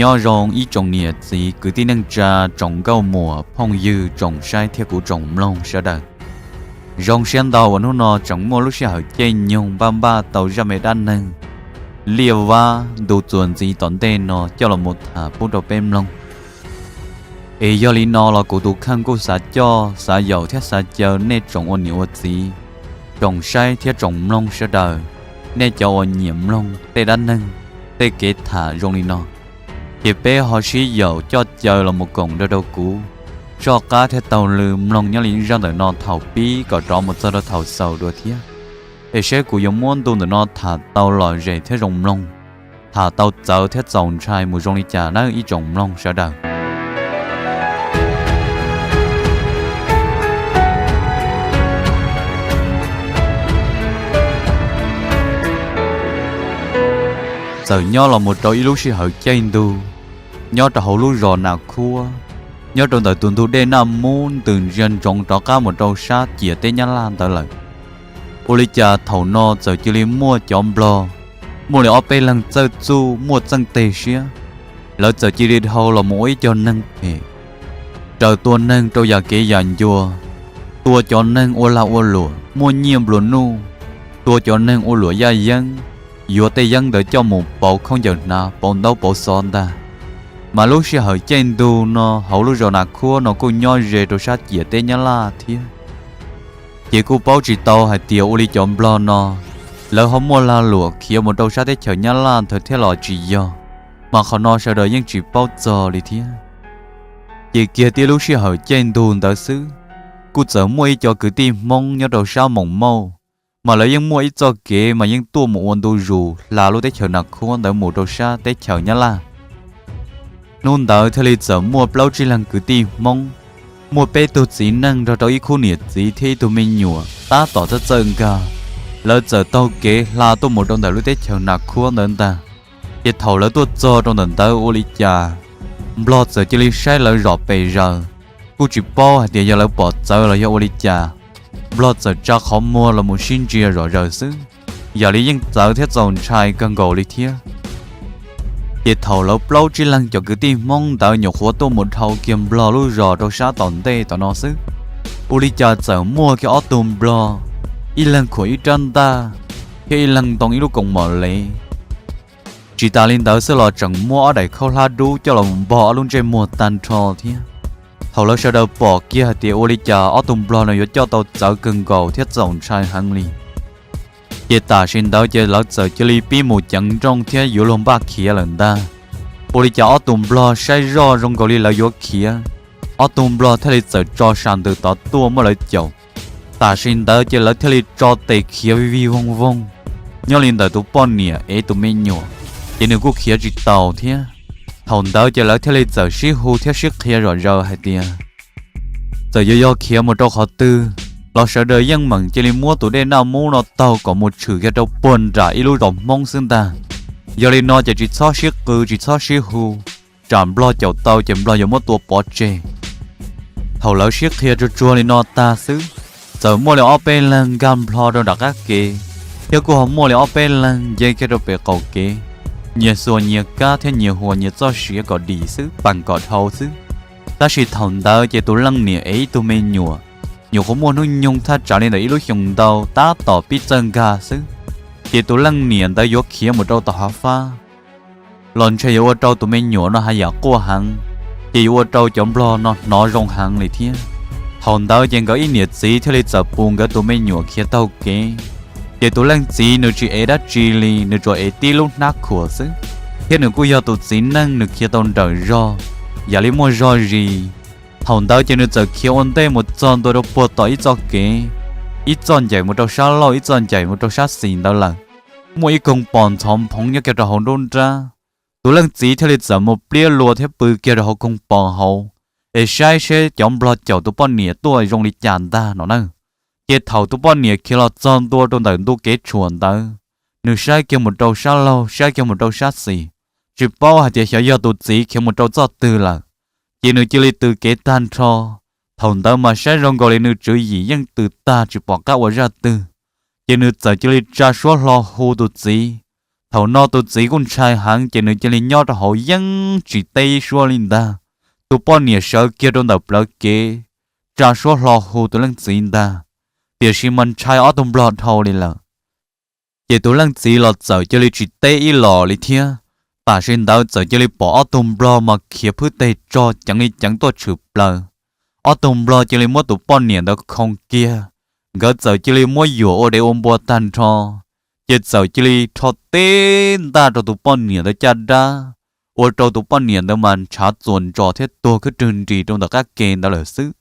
Nyob zoo ib tsoom niam txiv kwv tij neej tsa, tsoom nkauj muam phooj ywg, tsoom saib thiab kuv tsoom mloog sawv daws. Zoo siab ntau uas hnub no tseem muaj lub sij hawm caij nyoog npaj npaj tau zaj me dab neeg liaj vab ntu txuas ntxiv tom ntej no coj los mus tham pub rau peb mloog. Es yog li no los kuv tus kheej kuj xav coj xav yaum thiab xav caw nej tsoom ua niam ua txiv, tsoom saib thiab tsoom mloog sawv daws, nej cov uas nyiam mloog tej dab neeg, tej kev tham zoo li no, ces peb ho sib yaum coj caw los mus koom nrog rau kuv soj qab thiab taug lw mloog nyob li zaj ntawm no thaum pib kom rov mus txog rau thaum xaus dua thiab. Es seb kuv yuav muab ntu ntawm no tham tau lom zem thiab zoo mloog, tham tau txawv thiab txaus ntshai mus zoo li cas nawb ib tsoom mloog sawv daws. Txawm nyob los mus rau ib lub sij hawm caij ntug, nyob rau hauv lub zos Nas Khuab, nyob rau ntawm tus ntug dej Naj Mub ntws ntsia ntsoov rov qab mus rau sab ciam teb Nyab Laj ntawd lawm. Ua li cas thaum no txawm cia li muaj cov nplog, muaj li ob peb leeg txawj txuj muaj txeej teg siab, lawv txawm cia li dhau los mus ua ib co neeg phem, raws tua neeg rau yam kev yam ncua, tua cov neeg ua lag ua luam muaj nyiaj nplua nuj, tua cov neeg ua luam yaj yeeb, yuav tej yeeb ntawd coj mus pauv khaub ncaws hnav pauv ntaub pauv xov ntag. Mas lub sij hawm caij ntug no hauv lub zos Nas Khuab no kuj nyob ze rau sab ciam teb Nyab Laj thiab. Ces kuj paub tsis tau hais tias ua li cov nplog no, lawv ho muaj lag luam khiav mus rau sab teb chaws Nyab Laj ntawd thiab los tsis yog, mas qhov no sawv daws yeej tsis paub txog li thiab. Ces kiag tib lub sij hawm caij ntug ntawd xwb, kuj txawm muaj ib co kwv tij Hmoob nyob rau sab Moos Mauj, mas lawv yeej muaj ib txoj kev mas yeej tuaj mus ua ntu zus hla lub teb chaws Nas Khuab ntawd mus rau sab teb chaws Nyab Laj. Hnub ntawd thiaj li txawm muaj plaub tsib leeg kwv tij Hmoob, muaj peb tug txiv neej nrog rau ib khub niam txiv thiab ib tug me nyuam tab tom txawj txawj nkag, lawv txawm taug kev hla tuaj mus rau ntawm lub teb chaws Nas Khuab ntawd ntag. Ces thaum lawv tuaj txog rau ntawm ntawd ua li cas, nplog txawm cia li saib lawv zom pes zaws, kuj tsis paub hais tias yog lawv pom txawv los yog ua li cas, nplog txawm tsa qhov muag los mus sib ntsia zom zaws xwb, yam li yeej txawv thiab txaus ntshai kawg nkaus li thiab. Ces thaum lawv plaub tsib leeg cov kwv tij Hmoob ntawd nyuam qhuav tuaj mus dhau kiag nplog lub zos rau sab tom ntej tom no xwb, ua li cas txawm muaj kiag ob tug nplog, ib leeg khuam ib rab ntaj, thiab ib leeg ntoo ib lub koos mom lev. Tsis tas li ntawd xwb los tseem muab ob daim khaub hlab dub coj los npog ob lub ntsej muag tag nrho thiab. Thaum lawv sawv daws pom kiag hais tias ua li cas ob tug nplog no yuav coj tau txawv kawg nkaus thiab txaus ntshai heev li, ces tam sim ntawd ces lawv txawm cia li pib mus ceev nrooj thiab yuav luag npaj khiav lawm ntag. Ua li cas ob tug nplog saib zoj zoo nkaus li lawv yuav khiav, ob tug nplog thiaj li txawm tso sam ntws tod tuaj muab lawv caum. Tam sim ntawd ces lawv thiaj li tso tes khiav vij vij voog voog nyob li ntawm tus poj niam ev tus me nyuam, ces nws kuj khiav tsis taus thiab. Thaum ntawd ces lawv thiaj li txawm sib hu thiab sib qhia zom zaws hais tias txawm yuav yog khiav mus rau qhov twg los sawv daws yeej meem cia li muab tus dej Naj Mub no taug kom mus tshwm kiag rau puag nram ib lub zos Hmoob xwb ntag. Yog li no ces tsis txhob sib qw tsis txhob sib hu, tsam nplog caum tau ces nplog yuav muab tua pov tseg. Thaum lawv sib qhia tsuag tsuag li no tag xwb, txawm muaj li ob peb leeg nkag nplho rau nram qab kev, thiab kuj ho muaj li ob peb leeg nce kiag rau pem qaum kev, nyias xuas nyias kab thiab nyias huas nyias txoj siav kom dim xwb, pam kom dhau xwb. Tab sis thaum ntawd ces tus leej niam ev ib tug me nyuam, nyuam qhuav muaj hnub nyoog thaj tsam li ntawm ib lub xyoos ntau tab tom pib txawj nkag xwb, ces tus leej niam ntawd yuav khiav mus rau tom hav fab los ntshe yuav ua rau tus me nyuam no haj yam quaj heev, ces yuav ua rau cov nplog no hnov zoo heev li thiab. Thaum ntawd ces nkawd ib niam txiv thiaj li txawm pus nkawd tus me nyuam khiav taug kev. Ces tus leej txiv nws tsis ev dab tsi li, nws tsuas ev tib lub hnab khuam xwb, thiab nws kuj yog tus txiv neej nws khiav tau nrawm zog, yam li muaj zog zis. Thaum ntawd ces nws txawm khiav ua ntej mus txog ntua rau puag tom ib txoj kev, ib txoj ncaim mus rau sab laug ib txoj ncaim mus rau sab xis ntawd lawm. Muaj ib koog pos ntxhov nphoov nyob kiag rau hauv nruab nrab. Tus leej txiv thiaj li txawm mus pliab lua thiab pw kiag rau hauv koog pos hauv, es saib seb cov nplog caum tus poj niam tuaj zoo li cas ntag no na. Ces thaum tus poj niam khiav los txog ntua rau ntawm ntu kev tshuam ntawd, nws saib kiag mus rau sab laug saib kiag mus rau sab xis, tsis paub hais tias xyov yog tus txiv khiav mus rau txoj twg lawm, ces nws cia li tws kev tag nrho. Thaum ntawd mas saib zoo nkaus li nws tswv yim yeej tws tag tsis pom qab ua zaj twg, ces nws txawm cia li tsa suab hlo hu tus txiv. Thaum no tus txiv kuj ntshai heev ces nws cia li nyob rau hauv yeej tsis teb ib suab li ntag. Tus poj niam sawv kiag rau ntawm plawv kev, tsa suab hlo hu tus leej txiv ntag, tiam sis mas ntshai ob tug nplog dhau li lawm. Ces tus leej txiv los txawm cia li tsis teb ib los li thiab. Tam sim ntawd txawm cia li pom ob tug nplog mas khiav phwb teg tsog ceev li ceev tuaj tshwm plaws. Ob tug nplog cia li muab tus poj niam ntawd khoo kiag, nkawd txawm cia li muab yuam ua dev ua npua tag nrho, ces txawm cia li rho teb ntaj rau tus poj niam ntawd caj dab, ua rau tus poj niam ntawd mas ntshav txuas ntsos thiab tuag khwb rwg nris rau ntawm qab ke ntawd lawm xwb.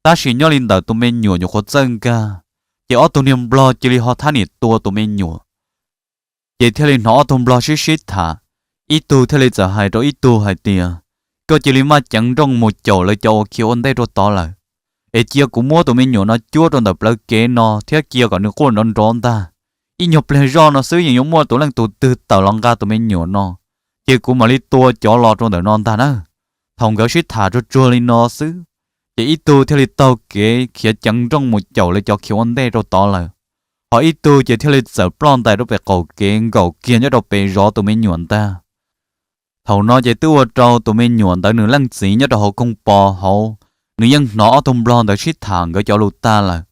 Tab sis nyob li ntawm tus me nyuam nyuam qhuav txawj nkag, ces ob tug niag nplog cia li ho thab niam tua tus me nyuam. Ces thiaj li hnov ob tug nplog sib sib tham, ib tug thiaj li txawm hais rau ib tug hais tias, koj cia li maj ceev nrooj mus caum lawv cov uas khiav ua ntej rau tod lawm, es cia kuv muab tus me nyuam no cuab rau ntawm plawv kev no thiab cia kom nws quaj nrov nrov ntag. Ib nyuag pliag zoj no xwb yeej yuav muaj tus leej tug twg tawm los nqa tus me nyuam no, ces kuv mam li tua cov los rau ntawm no ntag na. Thaum nkawd sib tham tsuag tsuag li no xwb, ces ib tug thiaj li taug kev khiav ceev nrooj mus caum lawv cov khiav ua ntej rau tod lawm, ho ib tug ces thiaj li txawm ploj ntais rau pem qaum kev nkaum kiag nyob rau pem zov tus me nyuam ntag. Thaum no ces twb ua rau tus me nyuam ntawd nws leej txiv nyob rau hauv koog pos hauv, nws yeej hnov ob tug nplog ntawd sib tham nkawd cov lus tag lawm.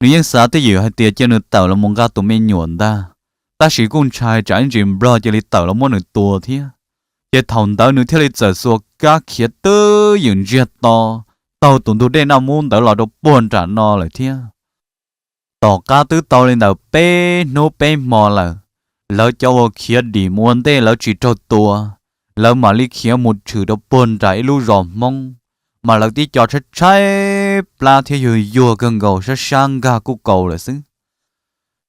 Nws yeej xav twj ywm hais tias cia nws tawm los mus nqa tus me nyuam ntag, tab sis kuj ntshai tsam ib ntsis nplog cia li tawm los muab nws tua thiab. Ces thaum ntawd nws thiaj li txawm xuas kab khiav twb ywm ntsiag to taug tus ntug dej Naj Mub ntawd los rau puag nram no lawm thiab. Tom qab twb tau li ntawm peb hnub peb hmo lawm, lawv cov uas khiav dim mus ua ntej lawv tsis raug tua, lawv mam li khiav mus tshwm rau puag nram ib lub zos Hmoob, mas lawv tib co tshaib tshaib plab thiab yuag yuag kawg nkaus, sab sab nkag kuj kaus lawm xwb.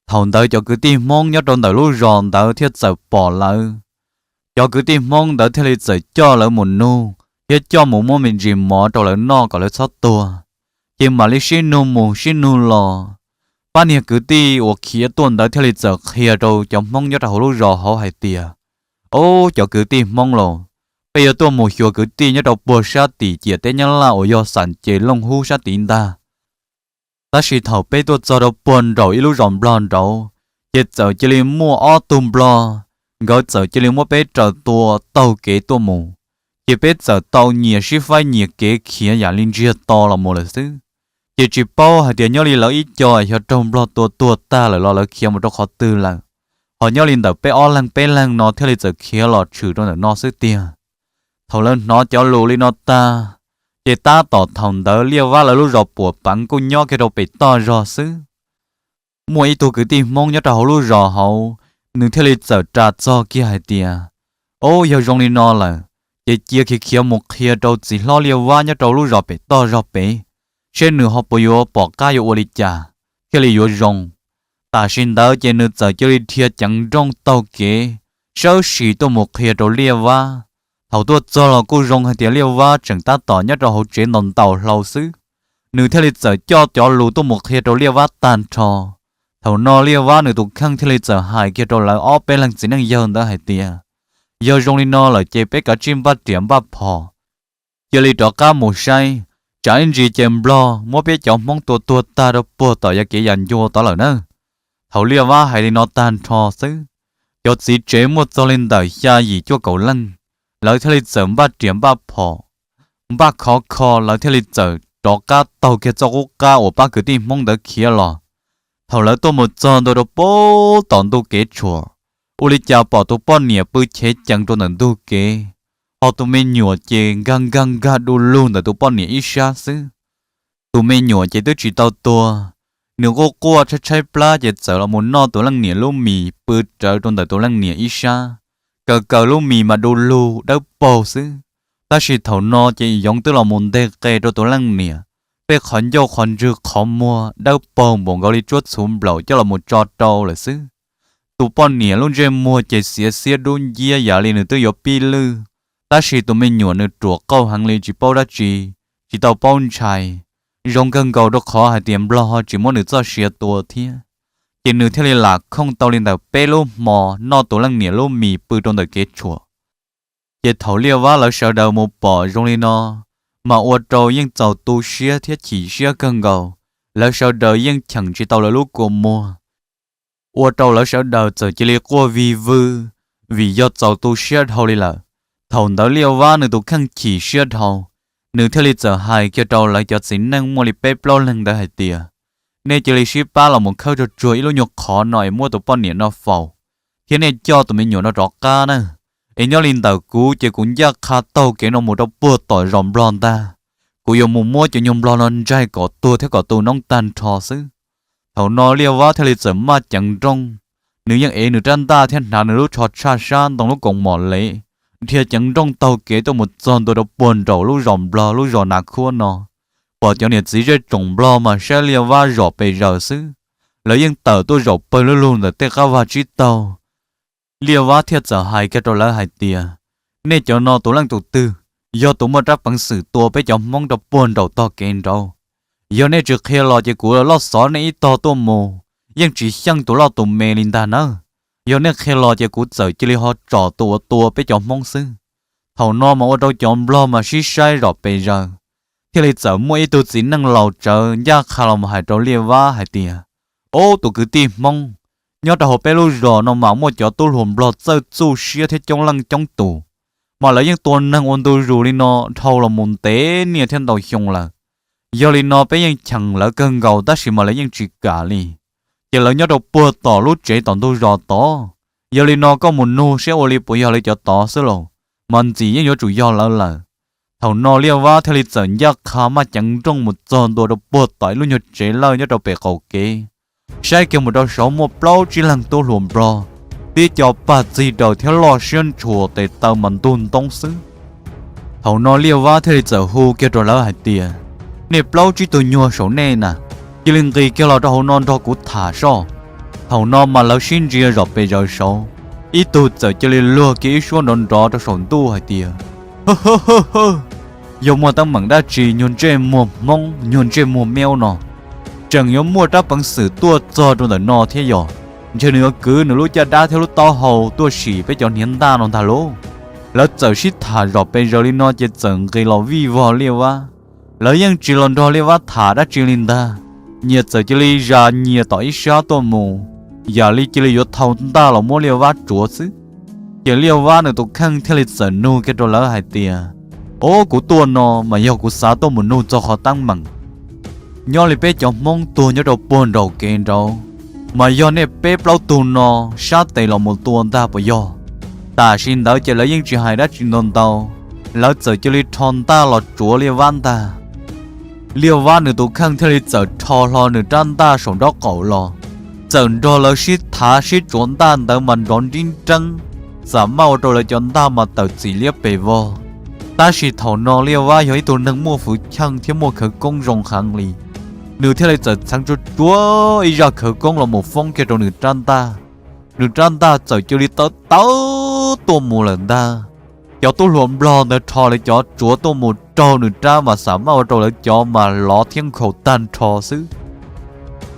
Thaum ntawd cov kwv tij Hmoob nyob rau ntawm lub zos ntawd thiaj txawm pom lawv. Cov kwv tij Hmoob ntawd thiaj li txawm coj lawv mus nug thiab coj mus muab me ntsis mov rau lawv noj kom lawv txhob tuag, ces mam li sib nug mus sib nug los. Pab niag kwv tij uas khiav tuaj ntawd thiaj li txawm qhia rau cov Hmoob nyob rau hauv lub zos hauv hais tias, ob, cov kwv tij Hmoob lauj, peb yuav tuaj mus xyuas kwv tij nyob rau puag sab tim ciam teb Nyab Laj uas yog Xam Ces Looj Hub sab tid ntag. Tab sis thaum peb tuaj txog rau puag nraum ib lub zos nplog nraud, ces txawm cia li muaj ob tug nplog, nkawd txawm cia li muab peb raws tua taug kev tuaj mus, ces peb txawm tau nyias sib faib nyias kev khiav yam li ntsiag to los mus lawm xwb. Ces tsis paub hais tias nyob li lawv ib co xyov raug nplog tua tuag tag lawm los lawv khiav mus rau qhov twg lawm, ho nyob li ntawm peb ob leeg peb leeg no thiaj li txawm khiav los tshwm rau ntawm no xwb tiag. Thaum lawv hnov cov lus li no tag, ces tab tom thaum ntawd Liaj Vab lawv lub zos Puam Peev kuj nyob kiag rau pem toj zog xwb. Muaj ib tug kwv tij Hmoob nyob rau hauv lub zos hauv, nws thiaj li txawm ras txog kiag hais tias, ob, yog zoo li no lawm, ces cia khiav khiav mus qhia rau txiv hlob Liaj Vab nyob rau lub zos pem toj zog pem, seb nws ho puas yuav pom qab yuav ua li cas thiaj li yuav zoo. Tam sim ntawd ces nws txawm cia li dhia ceev nrooj taug kev sawv sim tuaj mus qhia rau Liaj Vab. Thaum tuaj txog los kuj zoo hais tias Liaj Vab tseem tab tom nyob rau hauv tsev ntaus ntaus hlau xwb, nws thiaj li txawm coj cov lus tuaj mus qhia rau Liaj Vab tag nrho. Thaum no Liaj Vab nws tus kheej thiaj li txawm hais kiag rau lawv ob peb leeg txiv neej yawg ntawd hais tias, yog zoo li no lawm ces peb kav tsij npaj riam npaj phom, cia li rov qab mus saib, tsam ib ntsis ces nplog muab peb cov Hmoob tua tuag tag rau puag tom yav kev yam ncua tod lawm na. Thaum Liaj Vab hais li no tag nrho xwb, cov txiv tsev muaj txog li ntawm xya yim cuaj kaum leej, lawv thiaj li txawm npaj riam npaj phom, npaj khov kho, lawv thiaj li txawm rov qab taug kiag txoj qub qab uas pab kwv tij Hmoob ntawd khiav los. Thaum lawv tuaj mus txog ntua rau puag tom ntug kev tshuam, ua li cas pom tus poj niam pw chev cees rau ntawm ntug kev, ho tus me nyuam ces nkag nkag nkag du lug ntawm tus poj niam ib sab xwb. Tus me nyuam ces twb tsis tau tuag, nws quaj quaj tshaib tshaib plab ces txawm los mus noj tus leej niam lub mis pw rawv rau ntawm tus leej niam ib sab, kaws kaws lub mis mas du lug dawb paug xwb. Tab sis thaum no ces yoov twb los mus nteg qe rau tus leej niam, tej qhov ncauj qhov ntswg qhov muag dawb paug npaum nkaus li tsuab txhuv nplaum coj los mus tso rau lawm xwb. Tus poj niam lub ntsej muag ces xiav xiab dub nciab yam li nws twb yuav pib lwj, tab sis tus me nyuam nws ruam qauj heev li tsis paub dab tsi, tsis tau paub ntshai. Zoo kawg nkaus rau qhov hais tias nplog ho tsis muab nws txoj sia tua thiab, ces nws thiaj li lam khooj tau li ntawm peb lub hmo noj tus leej niam lub mis pw rau ntawm kev tshuam. Ces thaum Liaj Vab lawv sawv daws mus pom zoo li no, mas ua rau yeej txaus tu siab thiab chim siab kawg nkaus, lawv sawv daws yeej cheem tsis tau lawv lub kua muag. ua rau lawv sawv daws txawm cia li quaj vig vwg, vim yog txaus tu siab dhau li lawm. Thaum ntawd Liaj Vab nws tus kheej chim siab dhau, nws thiaj li txawm hais kiag rau lawv cov txiv neej muaj li peb plaub leeg ntawd hais tias, nej cia li sib pab los mus khawb tsuag tsuag ib lub nyuag qhov no es muab tus poj niam no faus, thiab nej coj tus me nyuam no rov qab na. Es nyob li ntawm kuv ces kuv ncaj qha taug kev no mus rau puag tom zos Nplog ntag. Kuv yuav mus muab cov nyuag Nplog no ntsaig kom tuag thiab kom tu noob tag nrho xwb. Thaum no Liaj Vab thiaj li txawm maj ceev nrooj, nws yeej ev nws rab ntaj thiab hnav nws lub tsho tshaj sab ntoo lub koos mom lev, dhia ceev nrooj taug kev tuaj mus txog ntua rau puag nraum lub zos Nplog lub zos Nas Khuab no. Pom cov niam txiv zej tsoom Nplog mas saib Liaj Vab zom pes zaws xwb, lawv yeej tawm tuaj zaum pawg lug lug ntawm tej qab vag tsib taug. Liaj Vab thiaj txawm hais kiag rau lawv hais tias, nej cov no tus leej tus twg yog tus muaj rab peev xwm tua peb cov Hmoob rau puag nraum tog kev nraud? Yog nej tsis qhia los ces kuv loj xov nej ib tog tuaj mus, yeej tsis xyeej tus loj tus me li ntag nawb. Yog nej qhia los ces kuv txawm cia li ho tsom tus uas tua peb cov Hmoob xwb. Thaum no mas ua rau cov Nplog mas sib saib zom pes zaws, thiaj li txawm muaj ib tug txiv neej laus tsawv ncaj qha los mus hais rau Liaj Vab hais tias, ob tus kwv tij Hmoob, nyob rau hauv peb lub zos no mas muaj cov tub hluas Nplog txawj txuj siab thiab coob leej coob tus, mas lawv yeej tua neeg ua ntu zus li no dhau los mus ntev niaj thiab ntau xyoo lawm. Yog li no peb yeej cheem lawv kawg nkaus tab sis mas lawv yeej tsis kam li. Ces lawv nyob rau puag tom lub tsev tom ntug zos tod. Yog li no koj mus nug saib ua li puas yog lawv cov tod xwb lauj, mas ntxim yeej yuav tsum yog lawv lawm. Thaum no Liaj Vab thiaj li txawm ncaj qha maj ceev nrooj mus txog ntua rau puag tom ib lub nyuag tsev lawj nyob rau pem qaum kev. Saib kiag mus rau saud muaj plaub tsib leeg tub hluas Nplog, tib co pag txig daws thiab loj siab ntshua tes taw mas ntug ntoob xwb. Thaum no Liaj Vab thiaj li txawm hu kiag rau lawv hais tias, nej plaub tsib tug nyuag saum nej na, cia li nqis kiag los rau hauv no nrog kuv tham soj. Thaum no mas lawv sib ntsia zom pes zaws saud, ib tug txawm cia li luag kiag ib suab nrov nrov rau saum ntuj hais tias, yog muaj teeb meem dab tsi nyuag ntsej muag Hmoob nyuag ntsej muag Meub no, tseem yuav muaj rab peev xwm tuaj txog rau ntawm no thiab yog? Ntshe nws yuav kwv nws lub caj dab thiab lub taub hau tuaj sim peb cov hniav ntaj no ntag lauj. Lawv txawm sib tham zom pes zaws li no ces txawm nqis los vij vog Liaj Vab. Lawv yeej tsis los nrog Liaj Vab tham dab tsi li ntag, nyias txawm cia li zas nyias tom ib sab tuaj mus, yam li cia li yuav thau ntaj los muab Liaj Vab tsuav xwb. Ces Liaj Vab nws tus kheej thiaj li txawm nug kiag rau lawv hais tias, ob, kuv tuaj no mas yog kuv xav tuaj mus nug txog qhov teeb meem. Nyob li peb cov Hmoob tuag nyob rau puag nraum kev nraud, mas yog nej peb plaub tug no sab tes los mus tua ntag puas yog? Tam sim ntawd ces lawv yeej tsis hais dab tsi ntau ntau, lawv txawm cia li rho ntaj los tsuav Liaj Vab ntag. Liaj Vab nws tus kheej thiaj li txawm rho hlo nws rab ntaj saum nraub qaum los, txawm nrog lawv sib thav sib tsuav ntaj ntawd mas nrov nrib nreeb, xam maj ua rau lawv cov ntaj mas tawm txim liab pes vog. Tab sis thaum no Liaj Vab yog ib tug neeg muaj hwj chim thiab muaj khawv koob zoo heev li, nws thiaj li txawm txheev tsuag tsuag ib zaj khawv koob los mus foob kiag rau nws rab ntaj. Nws rab ntaj txawm cia li tawv tawv tuaj mus lawm ntag. Cov tub hluas Nplog ntawd rho lawv cov tsuav tuaj mus raug nws rab mas xam maj ua rau lawv cov mas lov thiab nkhaus tag nrho xwb.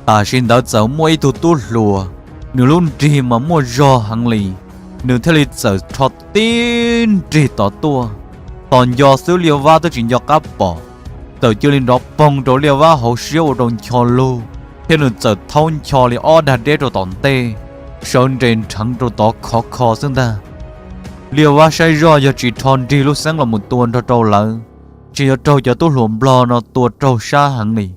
Tam sim ntawd txawm muaj ib tug tub hluas, nws lub nrig mas muaj zog heev li, nws thiaj li txawm rho tib nrig tod tuaj. Tos nco xwb Liaj Vab twb tsis nco qab pom, txawm cia li nrov poog rau Liaj Vab hauv siab ua rau ncho lug, thiab nws txawm thaub ncho li ob dag deb rau tom ntej, sawv nres nrheev rau tod khov kho xwb ntag. Liaj Vab saib zoj yog tsis rho nrig lub xeeb los mus tua nrog rau lawv, tsis yuav raug cov tub hluas Nplog no tua raug sab heev li.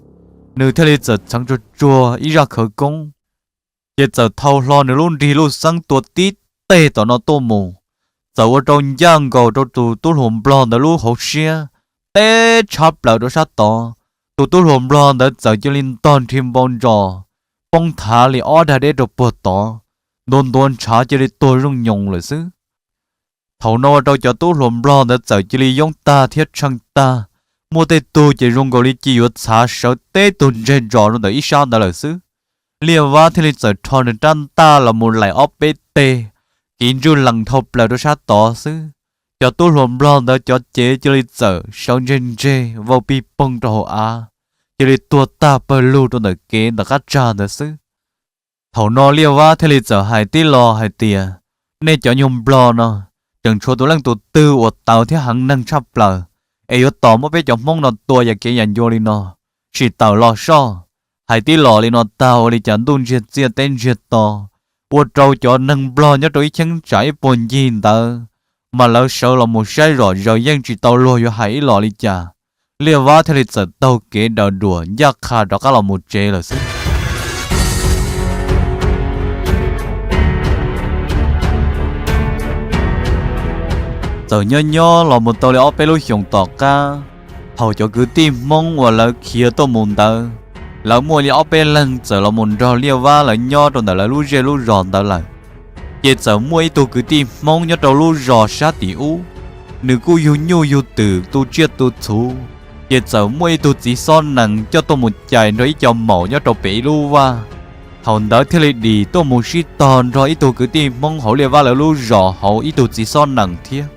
Nws thiaj li txawm txheev tsuag tsuag ib zaj khawv koob, ces txawm thau hlo nws lub nrig lub xeeb tua tib teg tom no tuaj mus, txawm ua rau ncaj nkaus rau tus tub hluas Nplog ntawd lub hauv siab, teb tshab plaws rau sab tod. Tus tub hluas Nplog ntawd txawm cia li ntog nrhi npau ntsos, poob thav li ob dag deb rau puag tod, ntuav ntuav ntshav cia li tuag zooj nyoos lawm xwb. Thaum no ua rau cov tub hluas Nplog ntawd txawm cia li yoob tag thiab tsheej tag, muaj tej tug ces zoo nkaus li cia yuav txhav sawv teb tug ntseg ntsos rau ntawm ib sab ntawd lawm xwb. Liaj Vab thiaj li txawm rho nws rab ntaj los mus laim ob peb teg, kiv ntswj lees dhau plaws rau sab tod xwb. Cov tub hluas Nplog ntawd cov cev cia li txawm sawv ntseg ntseg vau pig poog rau hauv av, cia li tuag tag pawg lug rau ntawm kev ntawm qab tsag ntawd xwb. Thaum no Liaj Vab thiaj li txawm hais tib lo hais tias, nej cov nyuag Nplog no, tseem tshuav tus leej tus twg uas tawv thiab heev neeg tshaj plaws, es yuav tos muab peb cov Hmoob no tua yam kev yam ncua li no, sim tawm los soj. Hais tib los li no tag ua li cas ntuj ntsiag txiaj teb ntsiag to, ua rau cov neeg Nplog nyob rau ib cheeb tsam ib puag ncig ntawd mas lawv sawv los mus saib zom zaws yeej tsis tau luag yuav hais ib los li cas. Liaj Vab thiaj li txawm taug kev daws duam ncaj qha rov qab los mus tsev lawm xwb. Txawm nyob nyob los mus tau li ob peb lub xyoos tom qab, thaum cov kwv tij Hmoob uas lawv khiav tuaj mus ntawd, lawv muaj li ob peb leeg txawm los mus nrog Liaj Vab lawv nyob rau ntawm lawv lub zej lub zos ntawd lawm. Ces txawm muaj ib tug kwv tij Hmoob nyob rau lub zos sab tim ub, nws kuj yug nyuj yug twm tu tsiaj tu txhuv, ces txawm muaj ib tug txiv xob nees coj tuaj mus cais nrog ib co maum nyob rau pem ib lub vaj. Thaum ntawd thiaj li dim tuaj mus sib tog nrog ib tug kwv tij Hmoob hauv Liaj Vab lawv lub zos hauv ib tug txiv xob nees thiab.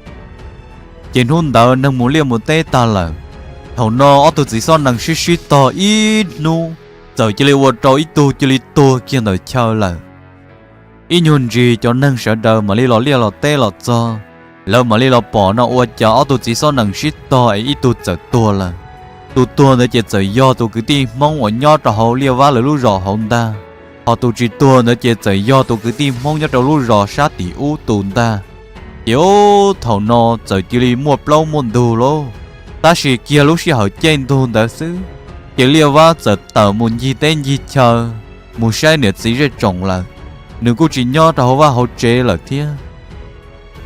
Ces hnub ntawd neeg mus liaj mus teb tag lawm, thaum no ob tug txiv xob nees sib sib tog ib hnub, txawm cia li ua rau ib tug cia li tuag kiag ntawm chaw lawm. Ib nyuag ntsis cov neeg sawv daws mam li los liaj los teb los txog, lawv mam li los pom no ua cas ob tug txiv xob nees sib tog es ib tug txawm tuag lawm. Tus tuag ntawd ces txawm yog tus kwv tij Hmoob uas nyob rau hauv Liaj Vab lawv lub zos hauv ntag, ho tus tsis tuag ntawd ces txawm yog tus kwv tij Hmoob nyob rau lub zos sab tim ub tus ntag. Ces ub thaum no txawm cia li muaj plaub muaj ntug lauj, tab sis kiag lub sij hawm caij ntug ntawd xwb, ces Liaj Vab txawm tawm mus ncig teb ncig chaw, mus saib niam txiv zej tsoom lawm, nws kuj tsis nyob rau hauv vaj hauv tsev lawm thiab.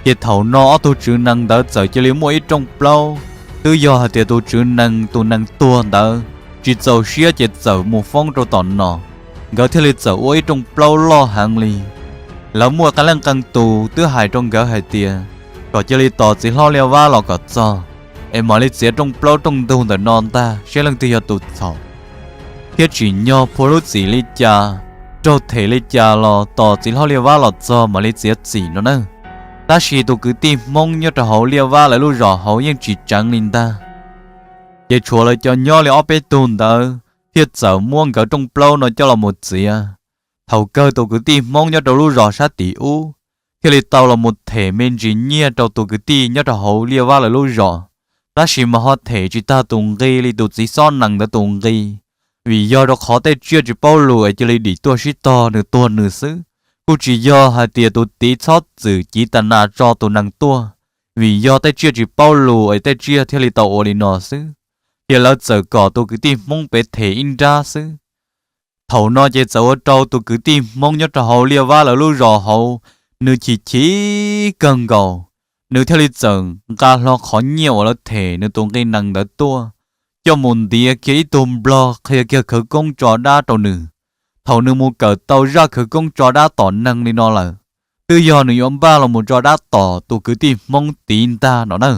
Ces thaum no ob tug tswv nees ntawd txawm cia li muaj ib rooj plaub, twb yog hais tias tus tswv nees tus nees tuag ntawd tsis txaus siab ces txawm mus foob rau tom no, nkawd thiaj li txawm ua ib rooj plaub loj heev li. Lawv muaj qee leej qee tus twb hais rau nkawd hais tias kom cia li tos txiv hlob Liaj Vab los kom txog, es mam li txiav rooj plaub rooj ntug ntawm no ntag saib leej twg yog tus txhaum, thiab tsim nyog phua lub txim li cas, raug them li cas los tos txiv hlob Liaj Vab los txog mam li txiav txim no na. Tab sis tus kwv tij Hmoob nyob rau hauv Liaj Vab lawv lub zos hauv yeej tsis tseev li ntag. Ces tshuav lawv cov nyob li ob peb tug ntawd thiaj txawm muab nkawd rooj plaub no coj los mus txiav. Thaum kawg tus kwv tij Hmoob nyob rau lub zos sab tim ub thiaj li tau los mus them me ntsis nyiaj rau tus kwv tij nyob rau hauv Liaj Vab lawv lub zos, tab sis mas ho them tsis tag tus nqi li tus txiv xob nees ntawd tus nqi, vim yog rau qhov tej tsiaj tsis paub lus es cia li dim tuaj sib tog nws tuag nws xwb, kuj tsis yog hais tias tus txiv xob txwm civ tas nas tso tus nees tuaj, vim yog tej tsiaj tsis paub lus es tej tsiaj thiaj li tau ua li no xwb. Ces lawv txawm kom tus kwv tij Hmoob pem them ib nrab xwb. Thaum no ces txawm ua rau tus kwv tij Hmoob nyob rau hauv Liaj Vab lawv lub zos hauv, nws chim chim kawg nkaus, nws thiaj li txawm nqa hlo qhov nyiaj uas lawv them nws tus nqi nees ntawd tuaj, coj mus ntiav kiag ib tug nplog qhia kiag khawv koob tso dab rau nws. Thaum nws mus kawm tau zaj khawv koob tso dab tom neeg li no lawm, twb yog nws yuav npaj los mus tso dab tom tus kwv tij Hmoob tiv ntag no na.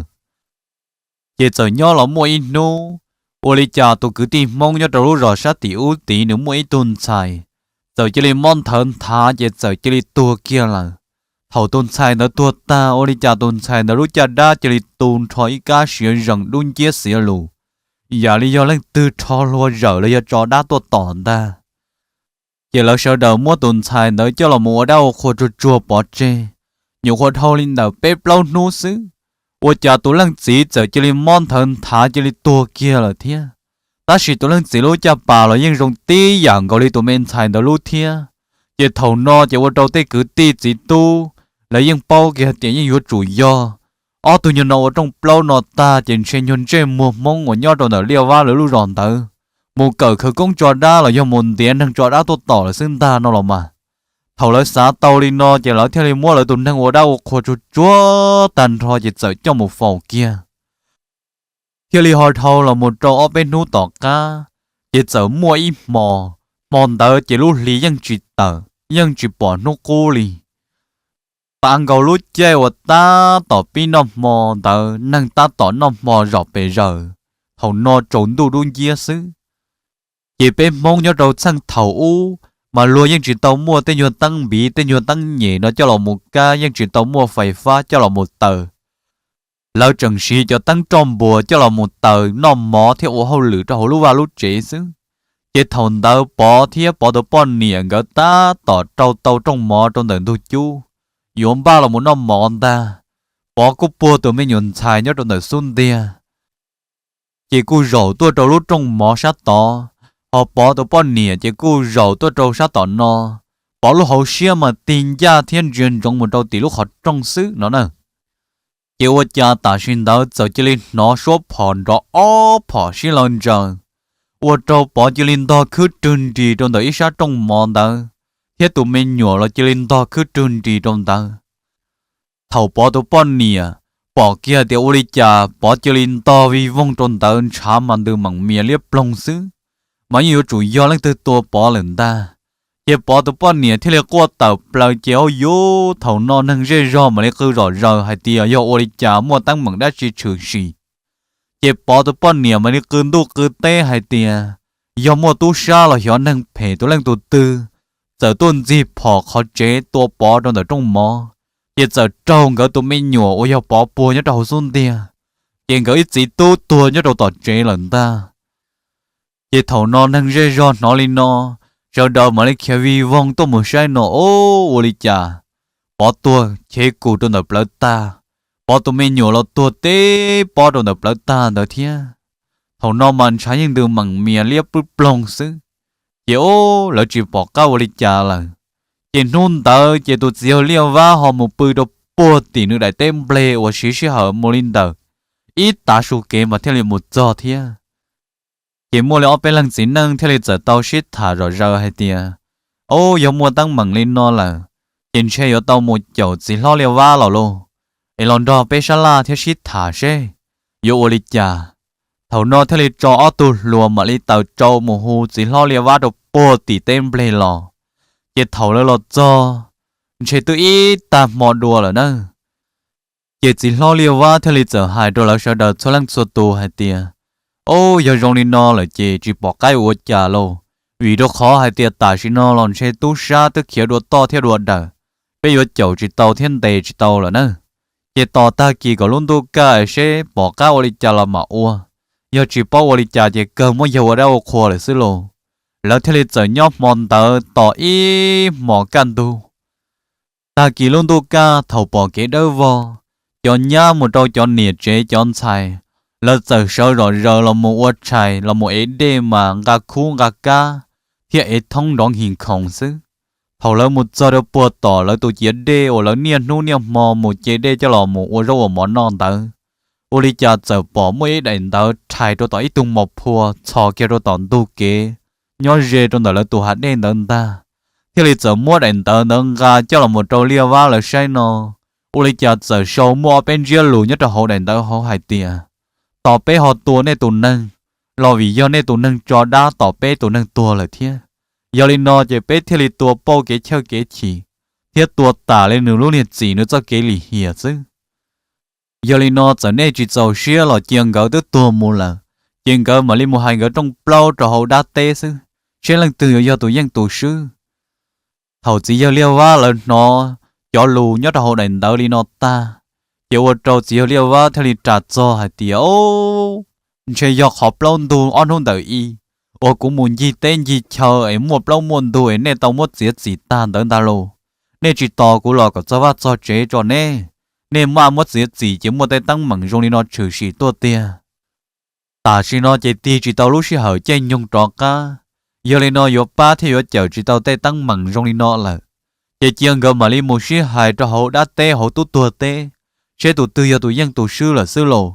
Ces txawm nyob los muaj ib hnub, ua li cas tus kwv tij Hmoob nyob rau lub zos sab tim ub tiv nws muaj ib tug ntxhais, txawm cia li mob nthawv nthav ces txawm cia li tuag kiag lawm. Thaum tus ntxhais ntawd tuag tag ua li cas tus ntxhais ntawd lub caj dab cia li tu nrho ib kab siav zees dub nciab xiav lus, yam li yog leej twg rho hlua zawm los yog tso dab tuaj tom ntag. Ces lawv sawv daws muab tus ntxhais ntawd coj los mus ua dab ua qhua tsuag tsuag pov tseg. Nyuam qhuav dhau li ntawm peb plaub hnub xwb, ua cas tus leej txiv txawm cia li mob nthawv nthav cia li tuag kiag lawm thiab. Tab sis tus leej txiv lub caj pas los yeej zoo tib yam nkaus li tus me ntxhais ntawd lub thiab. Ces thaum no ces ua rau tej kwv tij txiv tub lawv yeej paub kiag tias yeej yuav tsum yog ob tug nyuag no ua rooj plaub no tag ces ntshe nyuag ntsej muag Hmoob uas nyob rau ntawm Liaj Vab lawv lub zos ntawd mus kawm khawv koob tso dab los yog mus ntiav neeg tso dab tuaj tom lawm xwb ntag no los mas. Thaum lawv xav tau li no ces lawv thiaj li muab lawv tus neeg ua dab ua qhua tsuag tsuag tag nrho ces txawm coj mus faus kiag. Thiaj li ho dhau los mus rau ob peb hnub tom qab, ces txawm muaj ib hmo, hmo ntawd ces lub hli yeej tsis tawm yeej tsis pom hnub qub li. Tav nkaus lub caij uas tab tom pib noj hmo ntawd neeg tab tom noj hmo zom pes zaws, thaum no tsaus ntuj dub nciab xwb. Ces peb Hmoob nyob rau txheej thaum ub mas luag yeej tsis tau muaj tej nyuag teeb npiv tej nyuag teeb nyem no coj los mus kab, yeej tsis tau muaj fais fab coj los mus taws. Lawv tseem siv cov teeb roj npuas coj los mus taws noj mov thiab ua hauj lwm rau hauv lub vaj lub tsev xwb. Ces thaum ntawd Pov thiab Pov tus poj niam nkawd tab tom rau tau rooj mov rau ntawm ntug cub, yuav npaj los mus noj mov ntag. Pov kuj puag tus me nyuam ntxhais nyob rau ntawm xub ntiag, ces kuj zaum tuaj rau lub rooj mov sab tod, Ho Pov tus poj niam ces kuj zaum tuaj rau sab tom no, Pov lub hauv siab mas tig ncaj thiab ntsia ntsoov mus rau tim lub qhov rooj xwb no na. Ces ua cas tam sim ntawd txawm cia li hnov suab phom nrov ob phom sib law ntsaws, ua rau Pov cia li ntog khwb rwg nris rau ntawm ib sab rooj mov ntawd, thiab tus me nyuam los cia li ntog khwb rwg nris rau ntawd. Thaum Pov tus poj niam pom kiag tias ua li cas Pov cia li ntog vij voog rau ntawd ntshav mas ntws meem mias liab ploog xwb, mas yeej yuav tsum yog leej twg tua Pov lawm ntag. Ces Pov tus poj niam thiaj li quaj tawm plaws ces ua rau thaum no neeg zej zog mam li qw zom zaws hais tias yog ua li cas muaj teeb meem dab tsi tshwm sim. Ces Pov tus poj niam mam li qw ntuj qw teb hais tias yog muaj tub sab los xyov neeg phem tus leej tus twg txawm tuaj ntxig phom qhov tsev tua Pov rau ntawm rooj mov, ces txawm raug nkawd tus me nyuam uas yog Pov puag nyob rau hauv xub ntiag, ces nkawd ib txiv tub tuag nyob rau tom tsev lawm ntag. Ces thaum no neeg zej zog hnov li no, sawv daws mam li khiav vij voog tuaj mus saib no, o, ua li cas Pov tuag chev kus rau ntawm plawv tag, Pov tus me nyuam los tuag teb pob rau ntawm plawv tag ntawd thiab. Thaum no mas ntshav yeej ntws meem mias liab pwb ploog xwb, ces o, lawv tsis pom qab ua li cas lawm. Ces hnub ntawd ces tus txiv yawg Liaj Vab ho mus pw rau puag tim nws daim teb nplej uas siv sij hawm mus li ntawm ib tav su kev mas thiaj li mus txog thiab. Ces muaj li ob peb leeg txiv neej thiaj li txawm tau sib tham zom zaws hais tias, o, yog muaj teeb meem li no lawm, ces ntshe yuav tau mus caum txiv hlob Liaj Vab los lauj, es los nrog peb sab laj thiab sib tham seb yuav ua li cas. Thaum no thiaj li tso ob tug hluas mam li taws tsau mus hu txiv hlob Liaj Vab rau puag tim teb nplej los. Ces thaum lawv los txog, ntshe twb ib tag hmo dua lawm na. Ces txiv hlob Liaj Vab thiaj li txawm hais rau lawv sawv daws txhua leej txhua tus hais tias, o, yog zoo li no lawm ces tsis pom qab ua cas lauj, vim rau qhov hais tias tam sim no los ntshe tub sab twb khiav dua toj thiab dua dawm, peb yuav caum tsis tau thiab ntes tsis tau lawm na. Ces tos tag kis kom lub ntuj kaj seb pom qab ua li cas los mam ua, yog tsis paub ua li cas ces kawg muab yawg ua dab ua qhua lawm xwb lauj. Lawv thiaj li txawm nyob hmo ntawd tos ib hmos kaj ntug. Tag kis lub ntuj kaj thaum pom kev dawb vog, cov nyab mus rau cov niam tsev cov ntxhais, lawv txawm sawv zom zaws los mus ua tshais los mus ev dej mas nqa khub nqa kab thiab ev thoob nrov nkig khoov xwb. Thaum lawv mus txog rau puag tom lawv tus ciav dej uas lawv niaj hnub niaj hmo mus ce dej coj los mus ua zaub ua mov noj ntawd, ua li cas txawm pom muaj ib daim ntawv rhais rau tom ib tug mos phua txhos kiag rau tom ntug kev nyob ze rau ntawm lawv tus hav dej ntawd ntag, thiaj li txawm muab daim ntawv ntawd nqa coj los mus rau Liaj Vab lawv saib no, ua li cas txawm sau muaj ob peb ntsiab lus nyob rau hauv daim ntawv hauv hais tias, tos peb ho tua nej tus neeg, los vim yog nej tus neeg tso dab tom peb tus neeg tuag lawm thiab. Yog li no ces peb thiaj li tua pauj kev chawj kev chim, thiab tua tas li nws lub niag txim nws txoj kev lim hiam xwb. Yog li no txawm nej tsis txaus siab los cia nkawd twb tuag mus lawm, ces nkawd mam li mus hais nkawd rooj plaub rau hauv dab teb xwb, seb leej twg yuav yog tus yeej tus swb. Thaum txiv yawg Liaj Vab lawv hnov cov lus nyob rau hauv daim ntawv li no tag, ces ua rau txiv yawg Liaj Vab thiaj li ras txog hais tias, o, ntshe yog qhov plaub ntug ob hnub ntawm i uas kuv mus ncig teb ncig chaw es muaj plaub muaj ntug es nej tau muab txiav txim tag ntawd ntag lauj. Nej tsis tos kuv los kom txog vaj txog tsev tso ne, nej maj muab txiav txim ces muaj tej teeb meem zoo li no tshwm sim tuaj tiag. Tam sim no ces tig tsis tau lub sij hawm caij nyoog rov qab, yog li no yuav pab thiab yuav cawm tsis tau tej teeb meem zoo li no lawm. Ces cia nkawd mam li mus sib hais rau hauv dab teb hauv tub tuag teb, seb tus twg yog tus yeej tus swb lawm xwb lauj,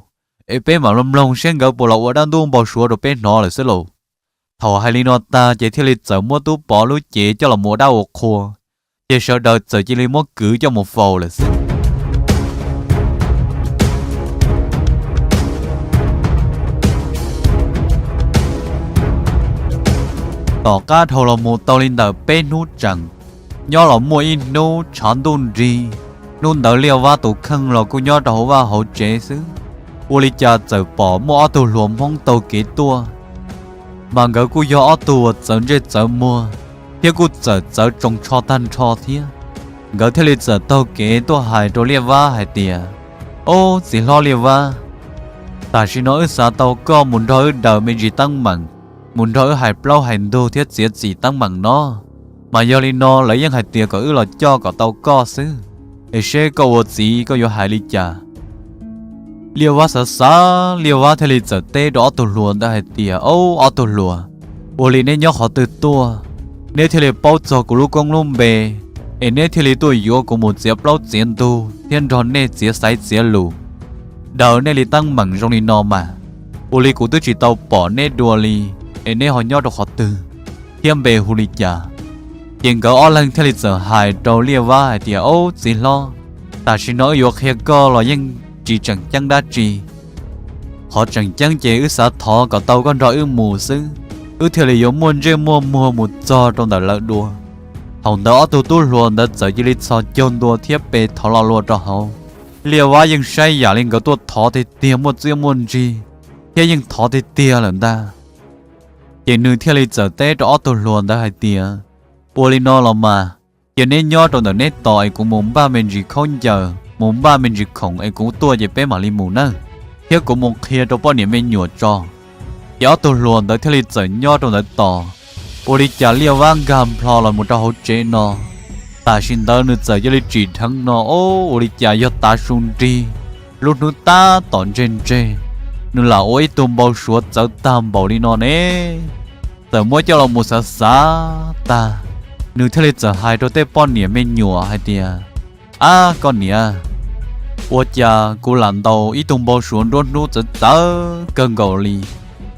es peb mam mloog seb nkawd puas los ua dab ntub npau suav rau peb hnov lawm xwb lauj. Thaum hais li no tag ces thiaj li txawm muab tub Pov lub cev coj los ua dab ua qhua, ces sawv daws txawm cia li muab kwv coj mus faus lawm xwb. Tom qab dhau los mus tau li ntawm peb hnub tseem, nyob los muaj ib hnub tshav ntuj nrig, hnub ntawd Liaj Vab tus kheej los kuj nyob rau hauv vaj hauv tsev xwb, ua li cas txawm pom muaj ob tug hluas Hmoob taug kev tuaj, mas nkawd kuj yog ob tug uas txawv ntsej txawv muag thiab kuj txawm txawv tsoos tsho tag nrho thiab. Nkawd thiaj li txawm taug kev tuaj hais rau Liaj Vab hais tias, Ob, txiv hlob Liaj Vab, tam sim no wb xav tau koj mus nrog wb daws me ntsis teeb meem, mus nrog wb hais plaub hais ntug thiab txiav txim teeb meem no, mas yog li no lawv yeej hais tias kom wb los coj kom tau koj xwb, es seb koj ua txiv koj yuav hais li cas. Liaj Vab xav xav, Liaj Vab thiaj li txawm teb rau ob tug hluas ntawd hais tias, Ob, ob tug hluas, Ua li neb nyob qhov twg tuaj, neb thiaj li paub txog kuv lub koob lub npe, es neb thiaj li tuaj yuav kuv mus txiav plaub txiav ntug thiab nrog nej txiav xaiv txiav lus, daws nej li teeb meem zoo li no mas? Ua li kuv twb tsis tau pom neb dua li, es neb ho nyob rau qhov twg thiab npe hu li cas? Ces nkawd ob leeg thiaj li txawm hais rau Liaj Vab hais tias, Ob, txiv hlob, tam sim no wb yuav qhia koj los yeej tsis tseem ceeb dab tsi. Qhov tseem ceeb ces wb xav thov kom tau koj nrog wb mus xwb, wb thiaj li yuav muaj ntsej muaj muag mus txog rau ntawm lawv dua. Thaum ntawd ob tug tub hluas ntawd txawm cia li txhos caug ntua thiab pe thov lo lus rau hauv. Liaj Vab yeej saib yam li nkawd tuaj thov tiag tiag, muaj txiaj muaj ntsig, thiab yeej thov tiag tiag lawm ntag. Ces nws thiaj li txawm teb rau ob tug hluas ntawd hais tias, Ua li no los mas, cia neb nyob rau ntawm neb tos es kuv mus npaj me ntsis khaub ncaws, mus npaj me ntsis khoom es kuv tuaj ces peb mam li mus nawb, thiab kuv mus qhia rau poj niam me nyuam tso. Ces ob tug hluas ntawd thiaj li txawm nyob rau ntawd tos. Ua li cas Liaj Vab nkag nplho los mus rau hauv tsev no, tam sim ntawd nws txawm cia li tsim dheev no, Ob, ua li cas yog tav su nrig, lub hnub tab tom ntseg ntseg, nws lam ua ib tug npau suav txawv tag npaum li no ne? Txawm muab coj los mus xav xav tag, nws thiaj li txawm hais rau tej poj niam me nyuam hais tias, Ab, koj niam, ua cas kuv lam ntaus ib tug npau suav nruab hnub txawv txawv kawg nkaus li,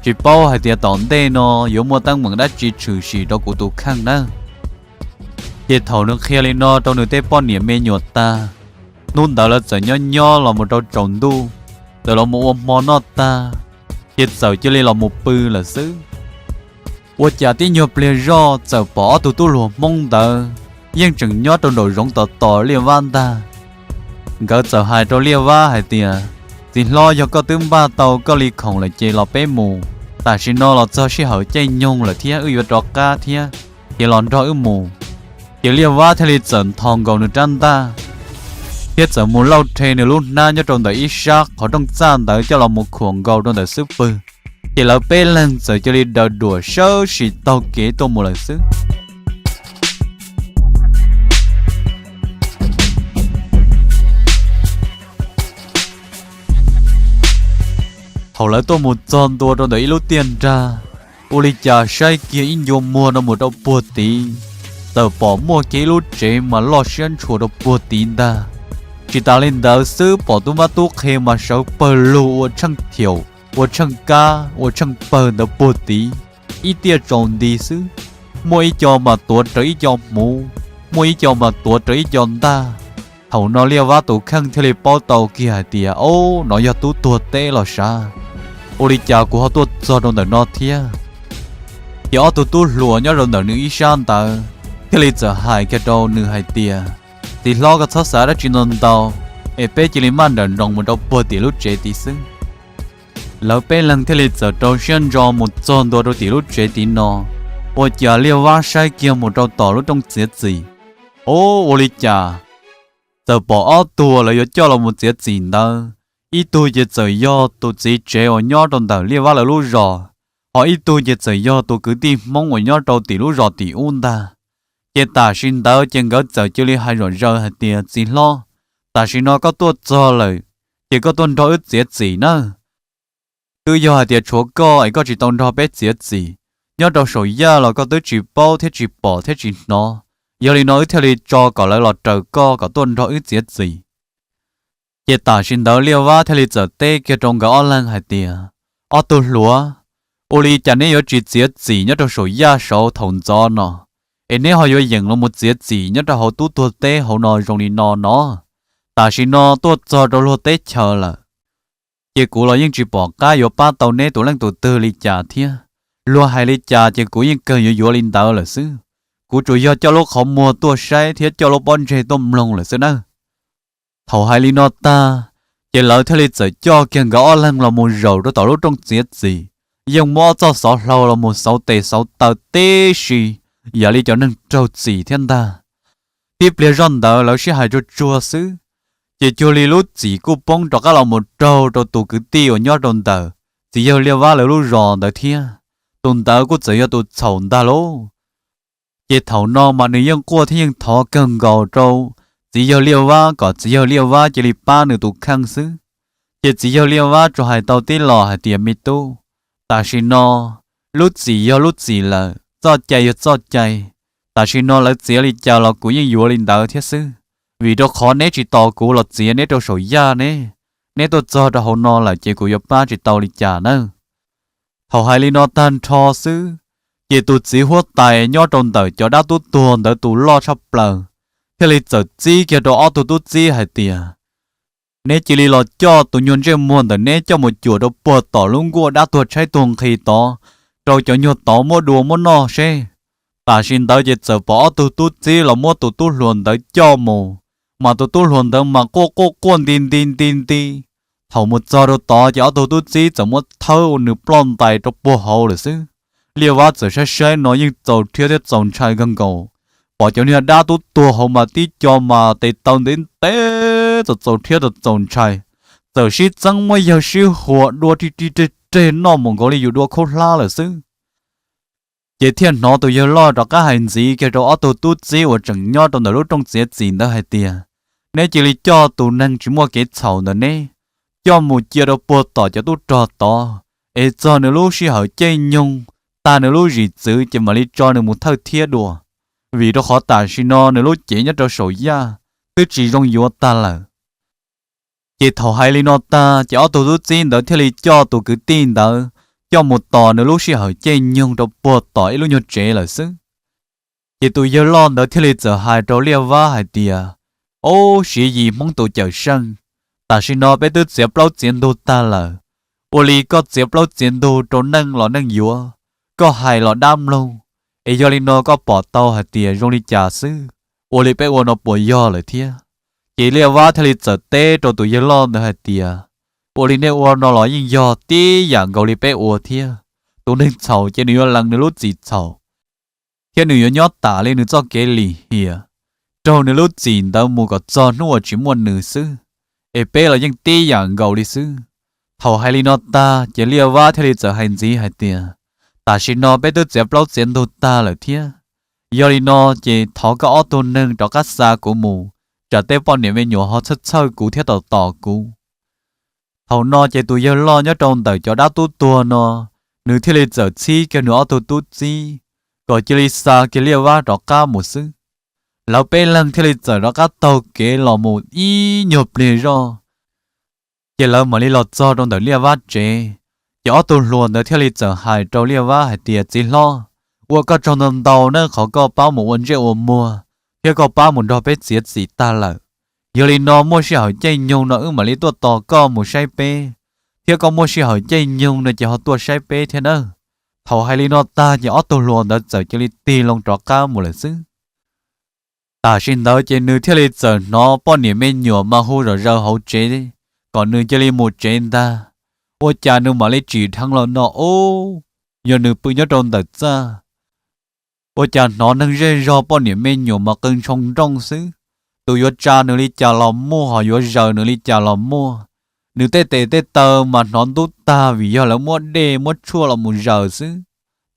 tsis paub hais tias tom ntej no yuav muaj teeb meem dab tsi tshwm sim rau kuv tus kheej nawb. Ces thaum nws qhia li no rau nws tej poj niam me nyuam tag, hnub ntawd lawv txawm nyob nyob los mus rau tsaus ntuj, txawm los mus ua hmo noj tag, ces txawm cia li los mus pw lawm xwb. Ua cas tib nyuag pliag zoj txawm pom ob tug tub hluas Hmoob ntawd yeej tseem nyob rau nraum zoov tos tos Liaj Vab ntag. Nkawd txawm hais rau Liaj Vab hais tias, Txiv hlob, yog koj twb npaj tau koj li khoom lawm ces los peb mus, tam sim no los txog sij hawm caij nyoog lawm thiab wb yuav rov qab thiab, ces los nrog wb mus. Ces Liaj Vab thiaj li txawm nthos nkaus nws rab ntaj, thiab txawm mus lauj rhe nws lub hnab nyob rau ntawm ib sab qhov rooj txaj ntawd coj los mus khuam nkaus rau ntawm xub pwg. Ces lawv peb leeg txawm cia li daws duam sawv sim taug kev tuaj mus lawm xwb. Thaum lawv tuaj mus txog ntua rau ntawm ib lub tiaj nrag, ua li cas saib kiag ib ncua muag no mus rau puag tid, txawm pom muaj kiag ib lub tsev mas loj siab ntshua rau puag tid ntag. Tsis tas li ntawd xwb, pom tub mab tub qhe mas sawv pawg lug ua tsheej thiaum, ua tsheej kab, ua tsheej pawg ntawd puag tid, ib tiaj tsaus nti xwb. Muaj ib co mas tuav rawv ib co hmuv, muaj ib co mas tuav rawv ib co ntaj. Thaum no Liaj Vab tus kheej thiaj li paub tau kiag hais tias, Ob, no yog tub tuag teb los sav, ua li cas kuv ho tuaj txog rau ntawm no thiab? Ces ob tug tub hluas nyob rau ntawm nws ib sab ntawd thiaj li txawm hais kiag rau nws hais tias, Txiv hlob, koj txhob xav dab tsi ntau ntau, es peb cia li maj nrawm nroos mus rau puag tim lub tsev tid xwb. Lawv peb leeg thiaj li txawm rau siab ntso mus txog ntua rau tim lub tsev tid no. Ua cas Liaj Vab saib kiag mus rau tom lub rooj txiav txim, ob, ua li cas txawm pom ob tug lawv yuav coj los mus txiav txim ntawd, ib tug ces txawm yog tus txiv tsev uas nyob rau ntawm Liaj Vab lawv lub zos, ho ib tug ces txawm yog tus kwv tij Hmoob uas nyob rau tim lub zos tim ub ntag. Ces tam sim ntawd ces nkawd txawm cia li hais zom zaws hais tias, Txiv hlob, tam sim no koj tuaj txog lawm, ces koj tuaj nrog wb txiav txim nawb. Twb yog hais tias tshuav koj es koj tsis tau nrog peb txiav txim, nyob rau saum yaj los koj twb tsis paub thiab tsis pom thiab tsis hnov. Yog li no wb thiaj li tso kom lawv los raws koj kom tuaj nrog wb txiav txim. Ces tam sim ntawd Liaj Vab thiaj li txawm teb kiag rau nkawd ob leeg hais tias, Ob tug hluas, ua li cas neb yuav tsis txiav txim nyob rau saum yaj saud thaum ntxov no, es neb ho yuav yeem los mus txiav txim nyob rau hauv tub tuag teb hauv no zoo li no no? Tam sim no tuaj txog rau luag teb chaws lawm, ces kuv los yeej tsis pom qab yuav pab tau neb tus leej tus twg li cas thiab. Luag hais li cas ces kuv yeej kawg yuav yuav li ntawd lawm xwb. Kuv tsuas yog coj lub qhov muag tuaj saib thiab coj lub pob ntseg tuaj mloog lawm xwb nawb. Thaum hais li no tag, ces lawv thiaj li txawm coj kiag nkawd ob leeg los mus zaum rau tom lub rooj txiav txim, yeej muab ob txoj xov hlau los mus xauv tes xauv taw tib si, yam li cov neeg raug txim thiab ntag. Tib pliag zoj ntawd lawv sib hais tsuag tsuag xwb, ces cuag li lub txim kuj poob rov qab los mus raug rau tus kwv tij uas nyob rau ntawm txiv yawg Liaj Vab lawv lub zos ntawd thiab. Tus ntawd kuj txawm yog tus txhaum ntag lauj. Ces thaum no mas nws yeej quaj thiab yeej thov kawg nkaus rau txiv yawg Liaj Vab kom txiv yawg Liaj Vab cia li pab nws tus kheej xwb. Ces txiv yawg Liaj Vab tsuas hais tau tib los hais tias, Me tub, tam sim no Lub txim yog lub txim lawm, txoj cai yog txoj cai. Tam sim no lawv txiav li cas los kuv yeej yuav li ntawd thiab xwb, vim rau qhov neb tsis tos kuv los txiav neb rau saum yaj ne, neb tuaj txog rau hauv no lawm ces kuv yuav pab tsis tau li cas nawb. Thaum hais li no tag nrho xwb, ces tus txiv huab tais nyob rau ntawm cov dab tub tuag ntawd tus loj tshaj plaws thiaj li txawm txib kiag rau ob tug tub txib hais tias, neb cia li los coj tus nyuag ntsej muag ntawm neb coj mus cuam rau puag tom lub nkuaj dab tuag tshaib tuag nqhis tod rau cov nyuag tod muab dua muab noj seb. Tam sim ntawd ces txawm pom ob tug tub txib los muab tus tub hluas ntawd coj mus, mas tus tub hluas ntawd mas quaj quaj quaj nti nti nti nti. Thaum mus txog rau tod ces ob tug tub txib txawm muab thawb ua nws ploj ntais rau puag hauv lawm xwb. Liaj Vab txawm saib saib no yeej txaus rhiab thiab txaus ntshai kawg nkaus, pom cov niag dab tub tuag hauv mas tib co mas tes taw ntev ntev txaus txaus rhiab txaus txaus ntshai, txawm sib txeeb muab yawg sib huas dua ri ri reg reg noj mus nkaus li yus dua khaub hlab lawm xwb. Ces thiaj hnov tus yawg loj rov qab hais ntxiv kiag rau ob tug tub txib uas tseem nyob rau ntawm lub rooj txiav txim ntawd hais tias, neb cia li coj tus neeg tsis muaj kev txhaum ntawm neb coj mus cia rau puag tom cov tub rog tod, es txog nws lub sij hawm caij nyoog, tag nws lub zim txwv ces mam li tso nws mus thawj thiab dua, vim rau qhov tam sim no nws lub cev nyob rau saum yaj twb tsis zoo yuav tag lawm. Ces thaum hais li no tag ces ob tug tub txib ntawd thiaj li coj tus kwv tij ntawd coj mus tos nws lub sij hawm caij nyoog rau puag tom ib lub nyuag tsev lawm xwb. Ces tus yawg loj ntawd thiaj li txawm hais rau Liaj Vab hais tias, ob siv yim Hmoob tus cawm seej, tam sim no peb twb txiav plaub txiav ntug tag lawm, ua li koj txiav plaub txiav ntug rau neej los neej yuav, koj hais los dab mloog, es yog li no koj pom tau hais tias zoo li cas xwb, ua li peb ua no puas yog lawm thiab? Ces Liaj Vab thiaj li txawm teb rau tus yawg loj ntawd hais tias, ua li nej ua no los yeej yog tib yam nkaus li peb ua thiab. Tus neeg txhaum ces nws yuav lees nws lub txim txhaum, thiab nws yuav nyob tas li nws txoj kev lim hiam, raug nws lub txim ntawd mus kom txog hnub uas tsis muaj nws xwb, es peb los yeej tib yam nkaus li xwb. Thaum hais li no tag ces Liaj Vab thiaj li txawm hais ntxiv hais tias, tam sim no peb twb txiav plaub txiav ntug tag lawm thiab, yog li no ces thov koj ob tug neeg rov qab xa kuv mus, tsam tej poj niam me nyuam ho txhawj txhawj kuv thiab tos tos kuv. Thaum no ces tus yawg loj nyob rau ntawm cov dab tub tuag no, nws thiaj li txawm txhib kiag nws ob tug tub txib kom cia li xa kiag Liaj Vab rov qab mus xwb. Lawv peb leeg thiaj li txawm rov qab taug kev los mus ib nyuag pliag zoj, ces lawv mam li los txog rau ntawm Liaj Vab tsev. Ces ob tug hluas ntawd thiaj li txawm hais rau Liaj Vab hais tias, txiv hlob, ua koj tsaug ntau ntau nawb qhov koj pab mus ua ntsej ua muag thiab koj pab mus nrog peb txiav txim tag lawm. Yog li no muaj sij hawm caij nyoog no wb mam li tuaj tos koj mus saib peb, thiab koj muaj sij hawm caij nyoog no ces ho tuaj saib peb thiab nawb. Thaum hais li no tag ces ob tug hluas ntawd txawm cia li tig loo rov qab mus lawm xwb. Tam sim ntawd ces nws thiaj li txawm hnov poj niam me nyuam mas hu zom zaws hauv tsev kom nws cia li mus tsev ntag. Ua cas nws mam li tsim dheev los no ub, yog nws pw nyob rau ntawm txaj. Ua cas hnov neeg zej zog poj niam me nyuam mas qw ntshoo nrooj xwb. Tus yuav tsa nws li cas los muaj, ho yuav zaws nws li cas los muaj. Nws tej tes tej taw mas hnov ntub tag vim yog lawv muab dej muab tshuaj los mus zaws xwb.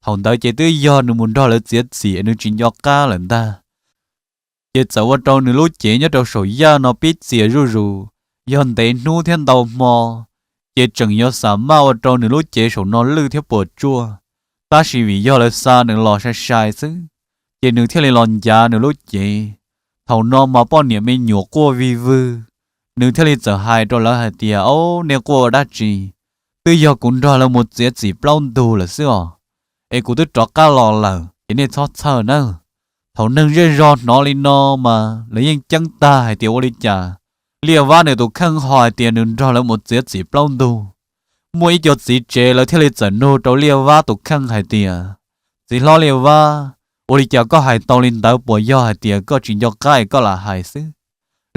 Thaum ntawd ces twb yog nws mus nrog lawv txiav txim es nws tsis nco qab lawm ntag. Ces txawm ua rau nws lub cev nyob rau saum yaj no pib txias zuj zus, yog ntev hnub thiab ntau hmo, ces tseem yuav xam maj ua rau nws lub cev saum no lwj thiab puas tsuaj. Tab sis vim yog lawv xa nws los sai sai xwb, ces nws thiaj li los ncav nws lub cev. Thaum no mas poj niam me nyuam quaj vig vwg, nws thiaj li txawm hais rau lawv hais tias, ob, nej quaj ua dab tsi? Twb yog kuv nrog lawv mus txiav txim plaub ntug lawm xwb os, es kuv twb rov qab los lawm ces nej txhob txhawj nawb. Thaum neeg zej zog hnov li no mas lawv yeej ceeb tag hais tias ua li cas Liaj Vab nws tus kheej ho hais tias nws nrog lawv mus txiav txim plaub ntug. Muaj ib co txiv tsev lawv thiaj li txawm nug rau Liaj Vab tus kheej hais tias, txiv hlob Liaj Vab, ua li cas koj hais tau li ntawd, puas yog hais tias koj tsis nco qab es koj lam hais xwb,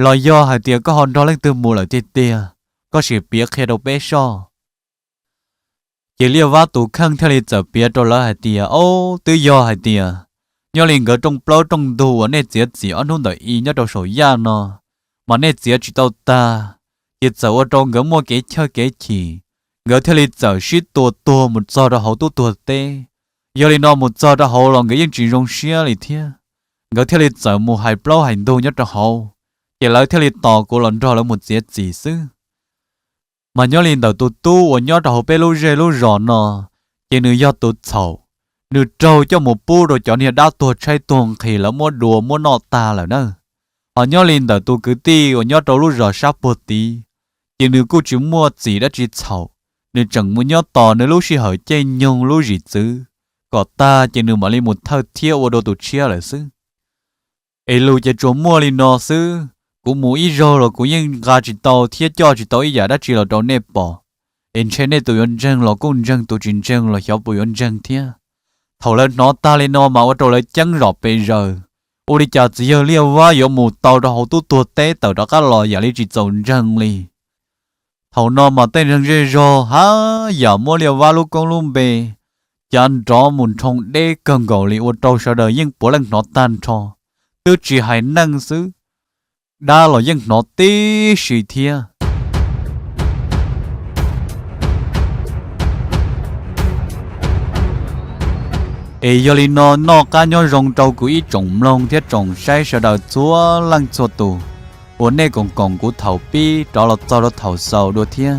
los yog hais tias koj ho nrog leej twg mus lawm tiag tiag? Koj sim piav qhia rau peb soj. Ces Liaj Vab tus kheej thiaj li txawm piav rau lawv hais tias, ob, twb yog hais tias nyob li nkawd rooj plaub rooj ntug uas nej txiav txim ob hnub ntawm i nyob rau saum yaj no, mas nej txiav tsis tau tag, ces txawm ua rau nkawd muaj kev chawj kev chim, nkawd thiaj li txawm sib tua tuag mus txog rau hauv tub tuag teb. Yog li no mus txog rau hauv los nkawd yeej tsis zoo siab li thiab, nkawd thiaj li txawm mus hais plaub hais ntug nyob rau hauv, ces lawv thiaj li tos kuv los nrog lawv mus txiav txim xwb. Mas nyob li ntawm tus tub uas nyob rau hauv peb lub zej lub zos no, ces nws yog tus txhaum, nws raug coj mus pub rau cov niag dab tuag tshaib tuag nqhis lawv muab dua muab noj tag lawm na. Ho nyob li ntawm tus kwv tij uas nyob rau lub zos sab puag tid, ces nws kuj tsis muaj txim dab tsi txhaum, nws tseem mus nyob tos nws lub sij hawm caij nyoog lub zim txwv kom tag ces nws mam li mus thawj thiab ua dua tus tshiab lawm xwb. Es lus ces tsuas muaj li no xwb, kuv mus ib zaug los kuv yeej nqa tsis tau thiab coj tsis tau ib yam dab tsi los rau nej pom. Es ntshe nej tus yuav ntseeg los kuj ntseeg, tus tsis ntseeg los xyov puas yuav ntseeg thiab. Thaum lawv hnov tag li no mas ua rau lawv ceeb zom pes zaws, ua li cas txiv yawg liaj vab yuav mus tau rau hauv tub tuag teb tawm rov qab los yam li tsis txaus ntseeg li. Thaum no mas tej neeg zej zog haj yam muab liaj vab lub koob lub npe cav nrov mus nrhoo deb kawg nkaus li ua rau sawv daws yeej puav leej hnov tag nrho, twb tsis hais neeg xwb, dab los yeej hnov tib si thiab. Es yog li no noj qab nyob zoo rau kuv ib tsoom mloog thiab tsoom saib sawv daws txhua leej txhua tus uas nej koom koom kuv thaum pib rov los txog rau thaum xaus dua thiab.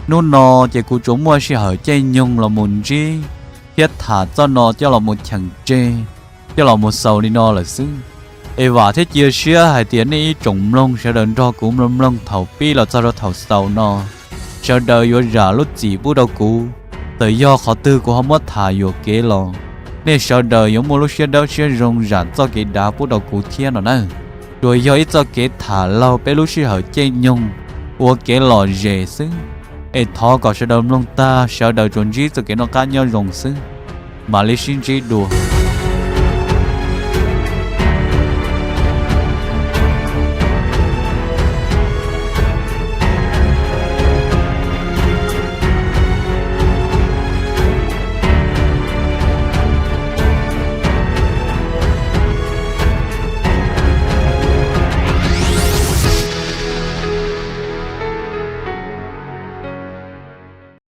Hnub no ces kuv tsuas muaj sij hawm caij nyoog los mus ntsib thiab tham txoj no coj los mus cheem tseg, coj los mus xaus li no lawm xwb. Es vam thiab cia siab hais tias nej ib tsoom mloog sawv daws nrog kuv mloog mloog thaum pib los txog rau thaum xaus no, sawv daws yuav zam lub txim pub rau kuv. Txawm yog qhov twg kuv ho muab tham yuam kev los, nej sawv daws yuav muaj lub siab dawb siab zoo zam txoj kev dav pub rau kuv thiab no na. Tsuas yog ib txoj kev tham laug peb lub sij hawm caij nyoog ua kev lom zem xwb. Es thov kom sawv daws mloog tag sawv daws tsuas ntsib txoj kev noj qab nyob zoo xwb. Mam li sib ntsib dua.